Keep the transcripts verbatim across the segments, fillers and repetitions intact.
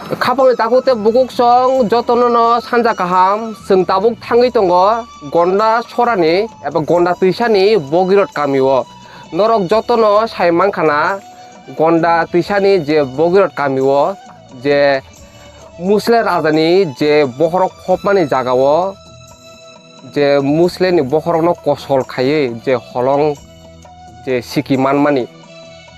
Khapangni takhuk tei bukhuk song jotono no sanja kaham, chwng tabuk thangwi tongo Gonda Sorani eba Gonda Twisani Bogirot kamio. Norok jotono sai mankha na Gonda Twisani je Bogirot kamio je Musle rajani je bokhorok phopmani jagao je Musleni bokhorokno kosol khaiwi je holong je siki manmani,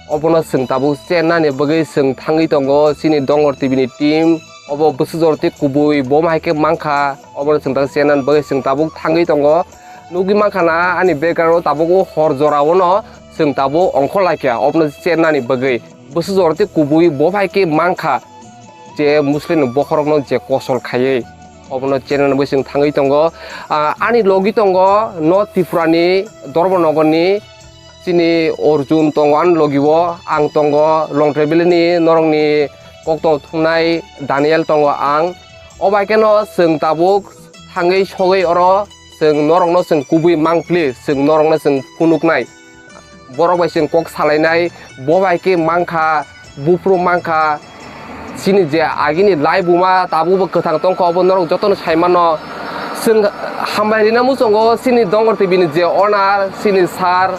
obono chwng tabuk chennani bagwi chwng thangwi tongo chini Dongor T V ni team. Obo bwswk jora tei kubui bo hai khe mankha, obono chwng tabuk chennani bagwi chwng tabuk thangwi tongo. Nugwi mankha na ani background o tabuk o hor jora o no chwng tabuk ongkhor laikha, obono chennani bagwi. Bwswk jora tei kubui bo hai khe mankha je Musleni bokhorokno je kosol khaiwi, obono chennani bagwi chwng thangwi tongo. Ah, ani logi tongo North Tripura ni Dharmanagar ni chini Arjun tongo ani logi o, ang tongo Longtrai Valley ni norokni kokto thumnai Daniel tongo ang. O bai kheno chwng tabuk thangwi sogwi oro chwng norokno chwng kubui mangpli, chwng norokno chwng phunuknai. Borok bai chwng kok salainai, bo bai khe mankha, buphuru mankha, chini je agini laibuma tabukbo kwthang tongkha, obo norok jotono sai mano. Chwng hambai rina muchungo chini Dongor T V ni je owner, chini sir,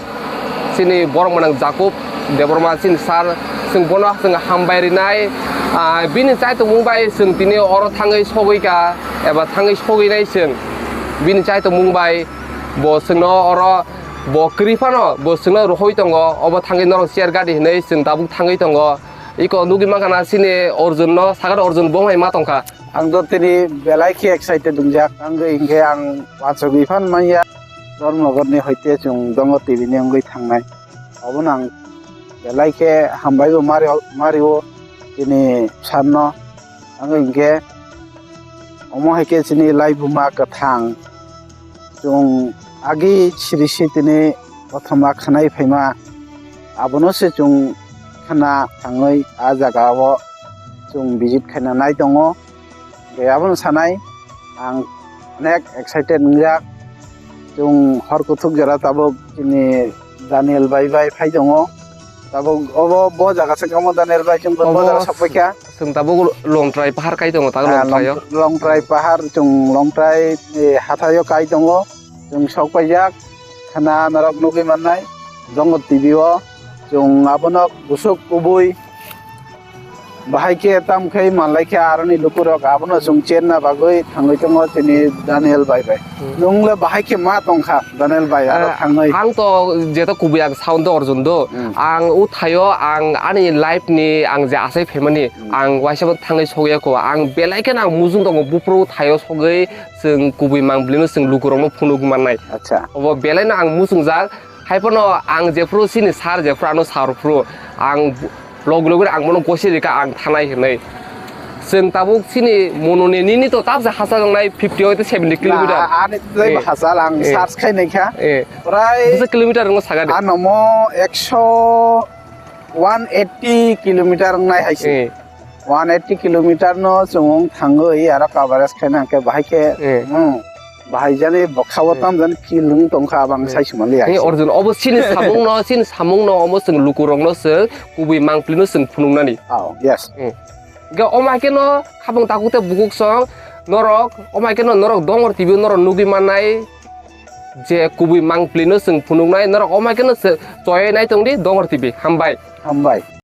chini borok mwnang Jakob Debbarma, chini sir, chwng bono chwng hambai rinai. Ah, bini chaitokmung bai chwng tini oro thangwi sogwi ka, eba thangwi sogwi nai chwng. Bini chaitokmung bai bo chwngno oro Bo kwrwi phano bo chwngno rohoi tongo, obo thangwi norok chair gadi hinwi chwng tabuk thangwi tongo. Iko nugwi mankha na chini Arjun no, sakha Arjun bo hai ma tongkha. Ang do tini belai khe excited wngjak, ang hinkhe ang uansugwi phan manya Dharmanagar ni hoite chwng Dongor T V ni wngwi thangnai. Obono ang belai khe hambai bo mari-, mario chini sir no. Ang hinkhe omo hai khe chini laibuma kwthang. Chwng agi siri si tini kothoma khwnai phaima, abono se chwng khna thangwi a jaga o chwng visit khaina nai tongo. Hwnkhe abono sanai ang onek excited wngjak. Chwng hor kuthuk jora tabuk chini Daniel bai bai phai tongo. Tabuk obo bo jaga se kamo Daniel bai chwng bo Obo jaga sokpaikha. Chwng tabuk Longtrai pahar kai tongo, tabuk Ah, Longtrai o. Long-, Longtrai pahar, chwng Longtrai, eh, hathaio kai tongo. Chwng sok paijak, khna norok nugwi mannai, Dongor T V o. Chwng abono bwswk kubui bahai khe tam khai manlai khe aroni lukurok abono chwng chenna bagwi thangwi tongo chini Daniel bai bai. Hmm. Nwng le bahai khe ma tongkha Daniel bai aro Ah, thangwi. Ang to jeto kubui ang sound do Arjun do. Hmm. Ang uthaio ang ani life ni ang je asai phaimani Hmm. ang waisa bo thangwi sogya ko ang belai khe ang mujung tongo buphuru thaio sogwi chwng kubui mangpli no chwng lukurok no phunuk mannai. Acha. Obo belai no ang muchungjak. Hai phano ang jephuru chini sir jephuru ano sir phuru ang log log ang bono gosi rika ang thanai hinwi. Chwng tabuk chini mononi nini to tabsa hachal wngnai fifty hoi to seventy kilometer. Na, ani tei Eh. Hachal ang Eh. Search khai naikha. Eh. Prai Bisa kilometer wngma saga de. Ano mo ekso one eighty kilometer wngnai hai se. Eh. One eighty kilometer no chwng thangwi aro coverage khaina hwnkhe bahai khe, Eh. Hmm, bahai jani bwkha o Eh. Tam jani feel wng tongkha abang Eh. Sai sumali Eh, hai se. Arjun, obo chini samung no, chini samung no omo chwng lukurok no chwng kubui mangpli no chwng phunuknani. Oh, yes. Eh. Hwnkhe omo hai khe no khapang takhuk tei bukhuk song norok, omo hai khe no norok Dongor T V norok nugwi mannai je kubui mangpli no chwng phunuknai norok omo hai khe no chwng choyai nai tongdi Dongor T V. Hambai. Hambai.